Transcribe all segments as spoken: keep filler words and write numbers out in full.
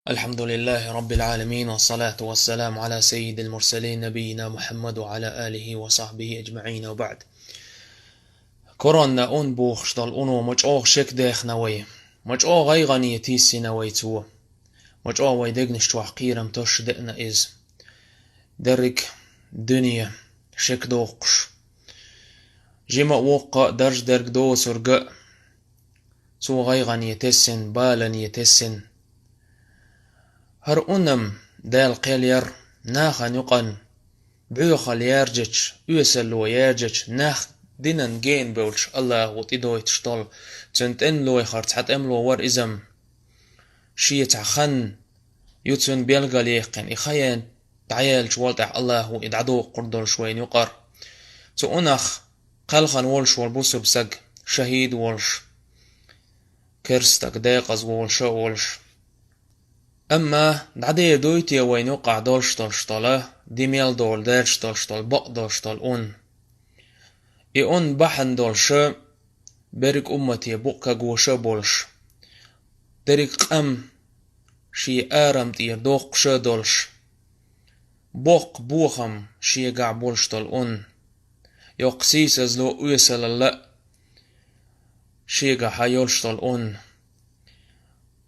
الحمد لله رب العالمين، والصلاة والسلام على سيد المرسلين نبينا محمد وعلى آله وصحبه أجمعين، وبعد. Корона ун бохуш долу уно ма чӀогӀа шекдехна вай, ма чӀогӀа гӀайгӀане тийсина вай цо, ма чӀогӀа вай дегнаш чохь кхерам тосуш деана иза. Дерриг дуьне шекдоккхуш, жима а, воккха а, даржа дерг доцург а, цо гӀайгӀане тессина, балане тессина. ХӀара унам Дала кхел яр нахана юкъан, бӀоьхалла яржачу, оьсалло яржачу, нах динан гена бевлча Аллахо тӀедойтуш долу, цуьнан тӀемалойхар цхьа тӀемало вара иза-м. Шен цхьа хан ю цуьнан белгалъяьккхина, и хан дӀаяьллачу волу тӀехь Аллахо и дӀадоккхур долуш вайна юкъара. Цу унах кхелхина волуш волу бусурба саг, шахӀид волуш, керстаг, декъаза волуш а волуш. Амма дӀадер дуй те вайна юкъахь долуш долуш долу, ди мел долу, даьржаш долуш долу, бакъ долуш долу ун? И ун бахьана долуш а, берриг уммате букъ кагош а болуш, дерриг къам шен арам тӀера доккхуш а долуш, боккха бохам шегахь болуш долу ун, йоккха сийсазло а, оьсалалла а шегахь йолуш долу ун.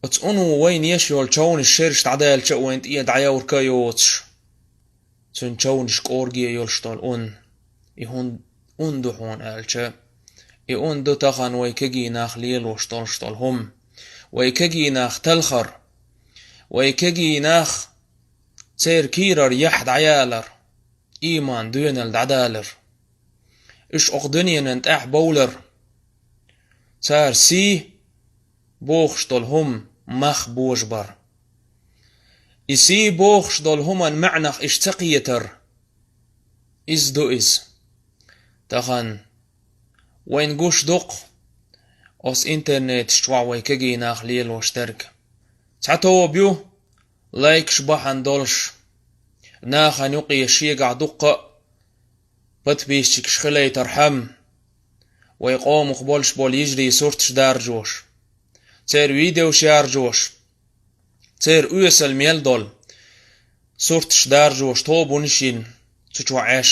Оцу уно вайна еш йолу човнаш шераш дӀадаьлча а вайна тӀе дӀаяврка а йоцуш, цуьнан човнаш кӀорге йолуш долу ун. И хӀун ун ду хьуна аьлча, и ун ду тахана вай кегий нах лелош долуш долу хӀума. Вай кегий нах талхар, вай кегий нах церан кийрара яхь дӀаялар, ийман доьналла дӀадалар. Уьш окху дуьненан тӀехь бовлар. Цара сий бохуш долу хӀума мах божабар. И сий бохуш долу хӀуман маьӀнах иштта ца кхетар. Иза ду иза. Тахана вайна гуш дукха оцу интернеташ чохь вай кегий нах лелош дерг. Цхьа тоба ю, лайкаш бахьана долуш, нахана юкъе шегахь дуккха а подписчикаш хилийтархьама, вай къомах болуш болу йижарийн сурташ даржош, церан видеош яржош, церан оьсал мел долу сурташ даржош тобанаш йина цу чохь Ӏеш.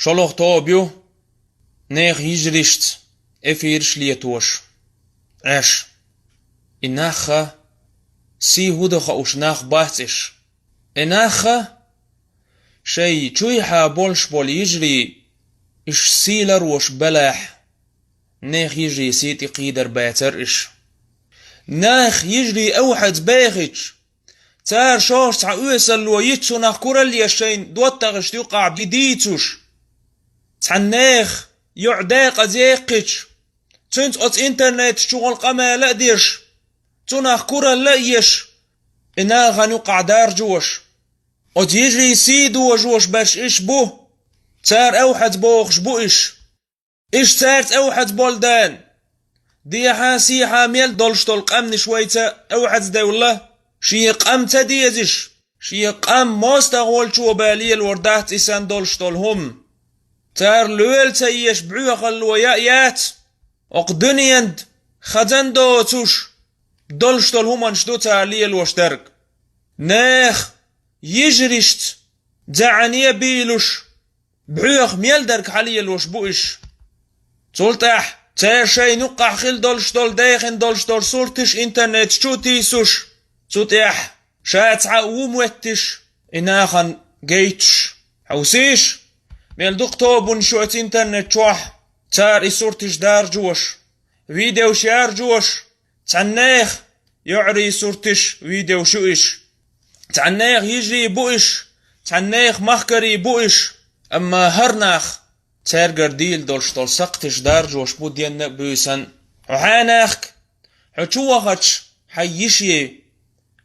ШолгӀа тоба ю, нехан йижаршца эфираш летош Ӏеш. И нахха сий хӀун дан хууш нах бац уьш. И нахха шайн чуьйхьа болуш болу йижарий уьш сий ларош белахь, нехан йижарийн сий тӀе кхийдар бацара уьш. Нехан йижарий эвхьаза бехича, цара шаьш цхьа оьсалло йича, цунах куралла еш шайн доттагӀашна юкъахь дийцуш, цхьана нехан йоӀ декъаза яьккхича, цуьнца оцу интернеташ чу гӀолла къамел а деш, цунах куралла а еш, и нахана юкъахь даржош, оцу йижарийн сий дожош берш уьш бу, цара эвхьаза бохуш бу уьш. Уьш цаьрца эвхьаза болу дела, дехьа-сехьа мел долуш долу къаьмнаш вайца эвхьаза девлла, шен къам ца дезаш, шен къам мостагӀа волчо бен лелор дац и санна долуш долу хӀума. Цара лоьла ца еш бӀоьхалло ян а яц, окху дуьненан хазна доцуш долуш долу хӀуманаш ду цара лелош дерг. Нехан йижаршца зӀене а бийлуш, бӀоьха мел дерг хьалелош бу уьш. Цул тӀаьхьа церан шайна юккъахь хила долуш долу, дехина долуш долу сурташ интернеташ чу а тийсуш, цу тӀехь ша цхьаъ ву моьттуш, и нахана гайташ. Хьовсийша, мел дукха тобанаш ю оцу интернет чохь, цара и сурташ даржош, видеош яржош, цхьана нехан йоӀарийн сурташ, видеош ю уьш. Цхьана нехан йижарий бу уьш, цхьана нехан махкарий бу уьш. Амма хӀара нах цаьргара дийла долуш долу сакхташ даржош бу денна а, буьйсанна а. Хьо хьенехка, хьо чу вахача, хьайн йиший,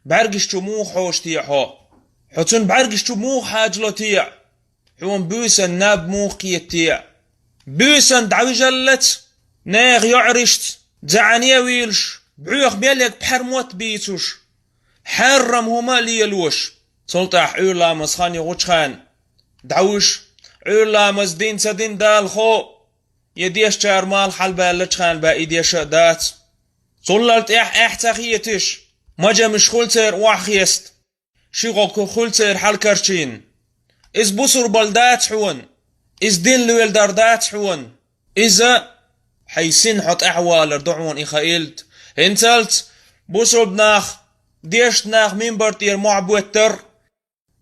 бӀаьргаш чу муха хьожу те хьо? Хьо цуьнан бӀаьргаш чу муха хьаьжало те? Хьуна буьйсанна наб муха кхета те? Буьйсанна дӀавижаллац нехан йоӀаршца зӀене а вийлуш, бӀоьха мел ерг пхьармотт а бийцуш, хьарам хӀума а лелош. Цул тӀаьхьа Ӏуьйра ламаза хан йогӀучу хенахь дӀавуьш, Ӏуьйра ламаз дина ца дина Дала хо, я дешчара малх хьалабаьллачу хенахь бен и деш а дац. Цуллал тӀаьхьа эхь ца хеташ, Мажамаш хуьлу церан охьахеста, ши гӀо хуьлу церан хьалакарчийна. Иза бусурбалла дац хьуна, иза дин лоьла дар дац хьуна, иза хьайн сина хьо тӀаьхьавалар ду хьуна и хаийла. ХӀинцалц бусурба нах, дешна нах минбар тӀера мохь боьттар,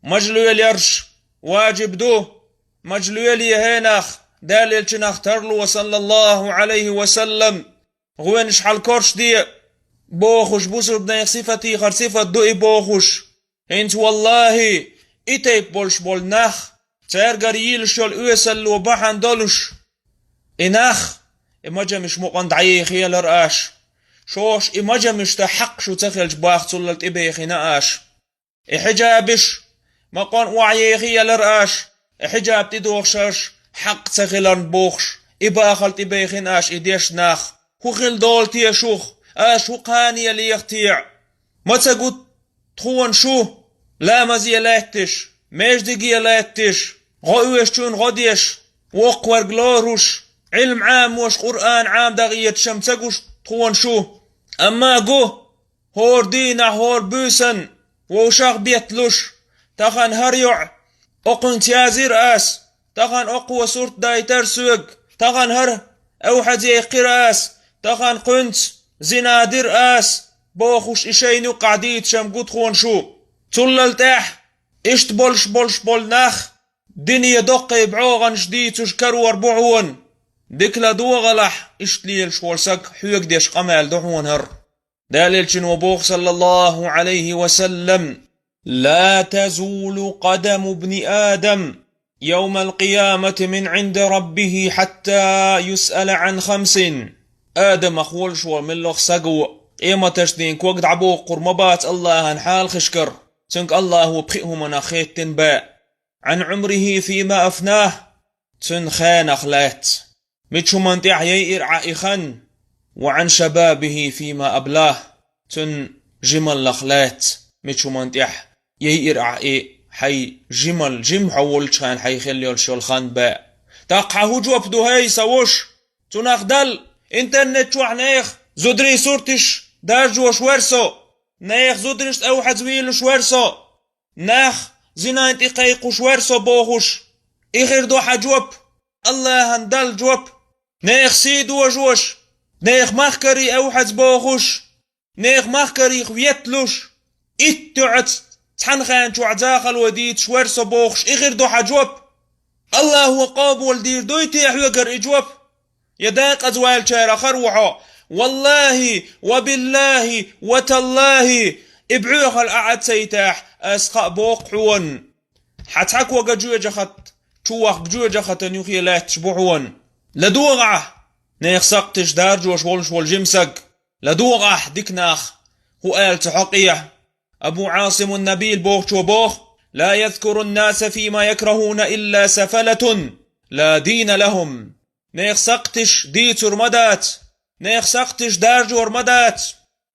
мажа лоьлуш важиб ду, мажа лоьле хьенах, Далла Элчанах тарло, саллаллаху Ӏалайхи ва саллам, гӀоьнаш хьалакарчаде, бохуш, бусурба нехан сифатех хӀара сифат ду и бохуш. ХӀинца, валлахӀи, и тайпа болуш болу нах, цаьргара йийлаш йолу оьсалло бахьана долуш, и нах, и мажамаш мукъана дӀаехаялара аша. Шоша и мажамаш тӀе хьакъ шу ца хилча бах цуллал тӀебехина аша. И хьиджабаш мукъана охьаехаялара аша, и хьиджаб тӀедохуш аша хьакъ ца хиларна бохуш, и бахал тӀебехина аша и дешна нах. ХӀун хила долу те шух, аша хӀун кхане леха те? Ма ца гу тхуна шу, ламазе лаьтташ, междиге лаьтташ, гӀо оьшучунна гӀо деш, воккхаверг лоруш, Ӏилма Ӏамош, Къуръан Ӏамадахьийташ-м ца гуш тхуна шу. Амма гу, хӀора дийнахь, хӀора буьйсанна вовшах а бетталуш, тахана хӀара йоӀ окхуьнца язйира ас, тахана окхо сурт дайтара соьга, тахана хӀара эвхьазъяьккхира ас, тахана кхуьнца зина дира ас, бохуш, и шайна юккъахь дийцаш-м гу тхуна шу. Цуллал тӀаьхьа иштта болуш болуш болу нах, дине доккхий бӀогӀанаш дийцуш карор бу хьуна. Дика ладогӀалахь, иштта лелаш волу саг хьоьга деш къамел ду хьуна хӀара. Далла Элчано боху, саллаллаху Ӏалайхи ва саллам: «لا تزول قدم ابن آدم يوم القيامة من عند ربه حتى يسأل عن خمس». Адамах волуш волу муьлхха саго къематаш дийнахь ког дӀабоккхур ма бац Аллахьан хьалхашкара, цуьнга Аллахьо пхи хӀуманах хеттина бен: «عن عمره فيما أفناه», цуьнан хенах лаьцна, мича хӀуманна тӀехь яйира Ӏа и хан, «وعن شبابه فيما أبلاه», цуьнан жималлах лаьцна, мича хӀуманна тӀехь яйира Ӏа и хьайн жимал, жима хьо волчу хенахь хьайн хилла йолуш йолу хан бен. ТӀаккха хьан хӀун жоп ду, хӀей, сан ваша? Цунах дала, интернет чохь нехан зударийн сурташ даржош вара со, нехан зударшна эвхьаза вийлуш вара со, нах зинан тӀе кхайкхош вара со бохуш. И хир ду хьан жоп? Аллахьан дала жоп. Нехан сий дожош, нехан махкарий эвхьаза бохуш, нехан махкарих ветталуш, итт тоьӀаца цхьана хенчохь захало дийцаш вара со бохуш, и хир ду хьан жоп? Аллахьо къобалдийр дуй те хьоьгара и жоп? Я декъаза ваьллачарах хир ву хьо? Валлахьи, ва биллахьи, ва таллахьи, и бӀоьхалла Ӏа Ӏа ца йитахь, ас хаа боху хьуна. Хьан цхьа кога жоьжахат, чу вахка жоьжахатан юххе лаьтташ бу хьуна. ЛадогӀахь, нехан сакхташ даржош волуш волу жима саг. ЛадогӀахь, дика нах, хӀун аьлла цу хьокъехь. Абу Ӏасимун Набил бохучо боху: «لا يذكر الناس فيما يكرهون إلا سفلة لا دين لهم». Нехан сакхташ дийцур ма дац, нехан сакхташ даржор ма дац.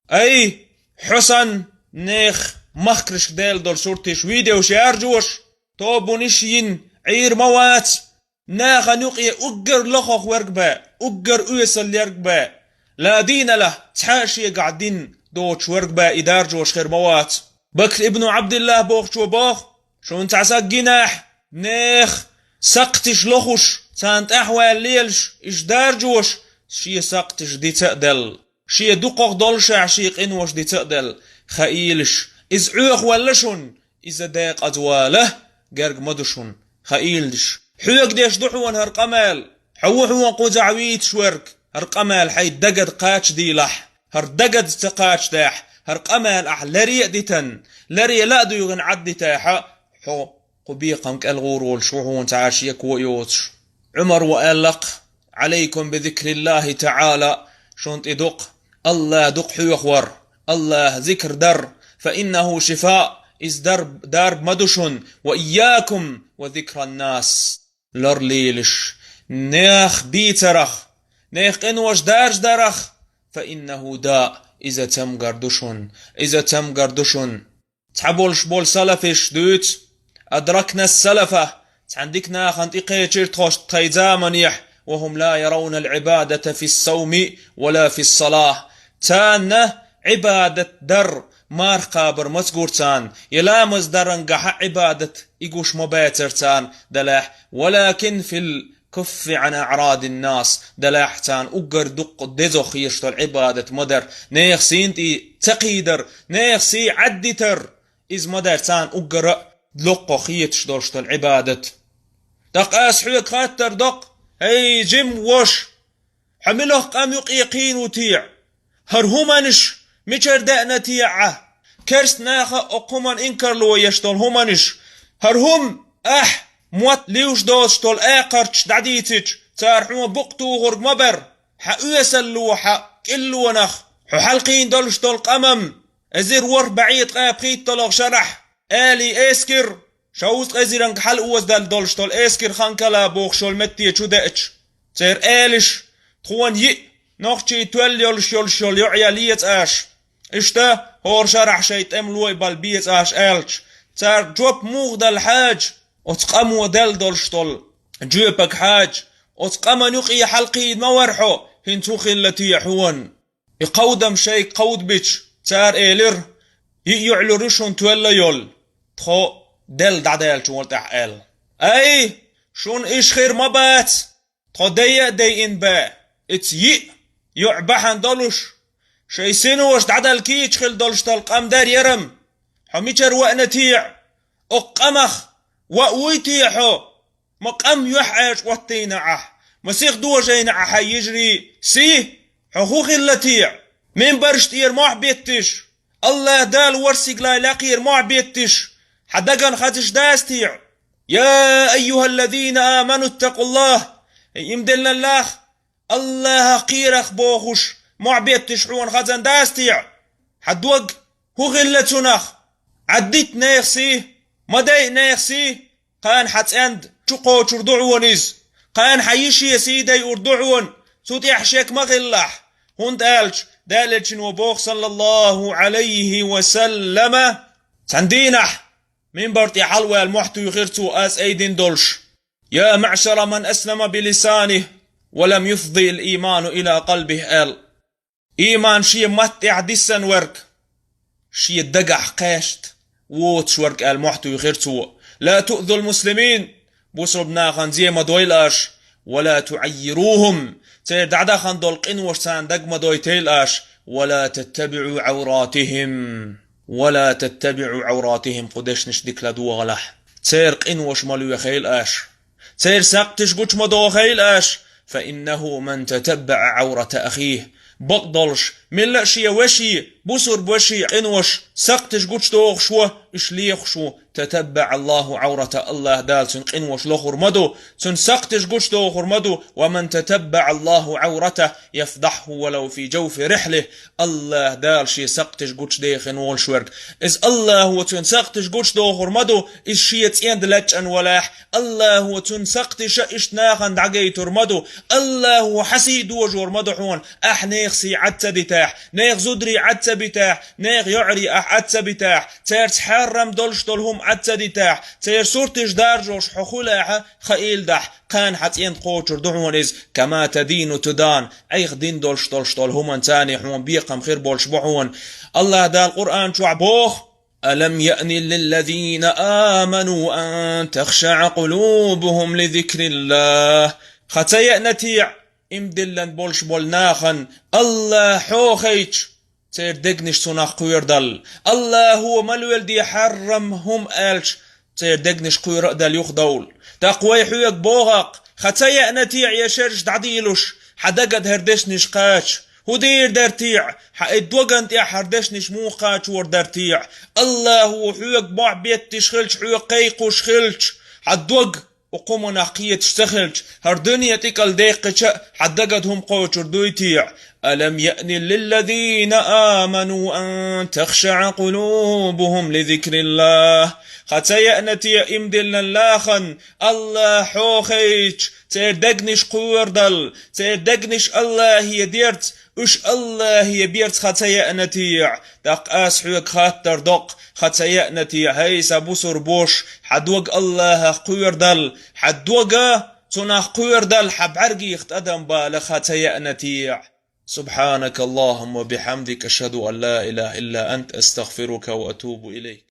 Ай, хьо санна нехан махкаршка делла долу сурташ, видеош яржош, тобанаш йина Ӏийр ма вац. Нахана юкъе уггар лохох верг бен, уггар оьсал ерг бен, ла дина лахӀ, цхьа а шегахь дин доцуш верг бен и даржош хир ма вац. Бакр ибн Ӏабдиллахь бохучо боху: шуна цхьа саг гинахь, нехан сакхташ лохуш, царна тӀаьхьаваьлла лелаш, иштта даржош, шен сакхташ дица а делла, шен дукхах доллушехь шен къинош дица а делла, хаийлаш, иза Ӏоьхавелла шуна, иза декъаза вала герга ма ду шуна, хаийлаш. Хьоьга деш ду хьуна хӀара къамел, хьо ву хьуна кхузахь вийцаш верг, хӀара къамел хьайн дагад кхачадийлахь, хӀара дагад ца кхачадехь, хӀара къамел ахь ларе а дитан, ларела а дуьйгӀина Ӏаддитехьа, хьо кху бекхам кӀел гӀур волуш ву хьуна цхьа а шеко а йоцуш. Ӏумар ву аьлла-кх: «عليكم بذكر الله تعالى», шуна тӀе дукха АллахӀ дукха хьоьхавар, АллахӀ зикр дар, «فإنه شفاء», иза дар-, дарба ма ду шуна, «وإياكم وذكر الناس», ларлийлаш, нехан бийцарах, нехан къинош даржадарах, «فإنه داء», иза цамгар ду шуна, иза цамгар ду шуна. Цхьаболуш болу салафаш дуьйцу: «أدركنا السلف», цхьана дика нахана тӀекхечира тхо тхайн заманехь, «وهم لا يرون العبادة في الصوم ولا في الصلاة». Царна Ӏибадат дар, марха кхабар маца гур царна, я ламаз дарангахьа Ӏибадат и гуш ма бацар царна, делахь, «ولكن في الكف عن أعراض الناس», делахь царна уггар дуккха дезо хеташ долу Ӏибадат ма дар, нехан син тӀе ца кхийдар, нехан сий Ӏаддитар, иза ма дар царна уггара а локхо хеташ долуш долу Ӏибадат. ТӀаккха ас хьоьга хаттар доккху, хӀей, жима воша, хьо муьлха къам юкъе кхийна ву те? ХӀара хӀуманаш мичара деана те ахьа? Керста наха а оцу хӀуманна инкарло еш долу хӀуманаш. ХӀара хӀума ахь мотт луьйш доцуш долу акхарчаш дӀадийцича, цара хьуна букъ тухург ма бара, хьан оьсалло, хьан кӀиллонах, хьо хьалакхийна долуш долу къамам, эзар ворхӀ бӀе ткъе пхийтталгӀа шарахь, Ӏаьлий эскар, шовзткъе эзаранга хьала озадала долуш долу эскар Ханкала бохуш йолу метте чу деача, церан элаш, тхуна йиъ нохчий тоьлла йолуш йолуш йолу йоӀ ян леца аша. Иштта, хӀора шарахь шайн тӀемало а бала беза аша аьлча, цара жоп муха дала хьаьжа, оцу къамо делла долуш долу жоьпаг хьаьжа, оцу къаман юкъе хьалакхийна ма вара хьо, хӀинца хӀун хилла те хьуна? И кховдам шайга кховдабича, цара элира: «Йиъ йоӀ лур ю шуна тоьлла йолу, тхо делла дӀадаьллачул тӀаьхьа», аьлла. Ай, шуна иштта хир ма бац, тхо дайа а дайина бен, ица йиъ йоӀ бахьана долуш, шайн синош дӀадала кийча хила долуш долу къам дара яра-м. Хьо мичара ваъна те? Окху къамах ваъ вуй те хьо? Ма къам юьхьӀаьржа оттийна ахь, ма сиха дожийна ахь хьайн йижарий сий? Хьо хӀун хилла те? Минбарш тӀера мохь бетташ, АллахӀ Дала ворсиг лай лакхера мохь бетташ, хьан дагана хазаш дац те? «يا أيها الذين آمنوا اتقوا الله», ай, иман диллина нах, АллахӀах кхерах бохуш, мохь бетташ хьуна хазан дац те? Хьан дог хӀун хилла цунах? Ӏаддита нехан сий, ма дайа нехан сий, кхана хьан цӀенда чу кхочур ду хьуна иза, кхана хьан йише сий дайур ду хьуна, цу тӀехь шек ма хилалахь, хӀунда аьлча Далелчано боху, саллаллаху Ӏалайхи ва саллама, цхьана дийнахь, минбар тӀе хьалаваьлла мохь туьйхира цо, аз айдина долуш: «يا معشر من أسلم بلسانه ولم يفض الإيمان إلى قلبه», аьлла. Ийман шен матта тӀехь диссина верг, шен дагахь кхаьчна воцуш верг аьлла мохь туьйхира цо. «لا تؤذوا المسلمين», бусалба нахана зе ма дойла аша, «ولا تعيروهم», церан дӀадахана долу къинош царна дага ма дойтийла аша, «ولا تتبعوا عوراتهم». «ولا تتبعوا عوراتهم», кху дешнаш дика ладогӀалахь. Церан къинош ма лоьхийла аша. Церан сакхташ гучу ма дохийла аша. «فإنه من تتبع عورة أخيه». Бакъдолуш, милла а шен вешин, бусурба вешин къинош, сакхташ гучудохуш ву, уьш лехуш ву, «تتبع الله عورته», АллахӀ Дала цуьнан къинош лохур ма ду, цуьнан сакхташ гучудохур ма ду, «ومن تتبع الله عورته يفضحه ولو في جوف رحله». АллахӀ Дала шен сакхташ гучудехина волуш верг, иза АллахӀо цуьнан сакхташ гучудохур ма ду, иза шен цӀен тӀе лачкъийна валахь, АллахӀо цуьнан сакхташа иштта нахана дӀагайтур ма ду, АллахӀо хьан сий дожор ма ду хьуна, ахь нехан сий Ӏад ца дитахь, нехан зударий Ӏад ца битахь, нехан йоӀарий ахь Ӏад ца битахь, цаьрца хьарам долуш долу хӀума Ӏад ца дитахь, церан сурташ даржош хьо хуьлахь, хаийла дахь, кхана хьан цӀен тӀе кхочур ду хьуна иза, «كما تدين تدان», Ӏайха дина долуш долуш долу хӀуманца а хьуна бекхам хир болуш бу хьуна. АллахӀ Дала Къуръан чохь боху: «ألم يأن للذين آمنوا أن تخشع قلوبهم لذكر الله». Хан ца яъна те, ийман диллина болуш болу нахана АллахӀ хьо хайташ, церан дегнаш цунах кхоьрдала. АллахӀо ма лоьла де хьарам хӀума аьлча, церан дегнаш кхоьра а дала юхадовла. ТӀаккха вай хьоьга боху-кх, хан ца яъна те я шераш дӀадийлуш, хьан дагара хӀара дешнаш кхача? ХӀун дийр дара те, хьан и доган тӀехь хӀара дешнаш муха кхачор дара те? АллахӀо хьоьга мохь бетташ хилча, хьоьга кхайкхош хилча, хьан дог укхуманах кхеташ ца хилча, хӀара дуьне тӀекӀал деккхича а, хьан дагара хӀума кхочур дуй те? «ألم يأن للذين آمنوا أن تخشع قلوبهم لذكر الله». Хан ца яъна те ийман диллина нахана АллахӀ хьо хайташ, церан дегнаш кхоьрдала, церан дегнаш АллахӀе дерца, уьш АллахӀе берца хан ца яъна те? ТӀаккха ас хьоьга хаттар доккху, хан ца яъна те, хӀей, сан бусурба воша, хьан дог АллахӀах кхоьрдала, хьан дог цунах кхоьрдала, хьан бӀаьргех тӀадам бала хан ца яъна те? سبحانك اللهم وبحمدك، أشهد أن لا إله إلا أنت، أستغفرك وأتوب إليك.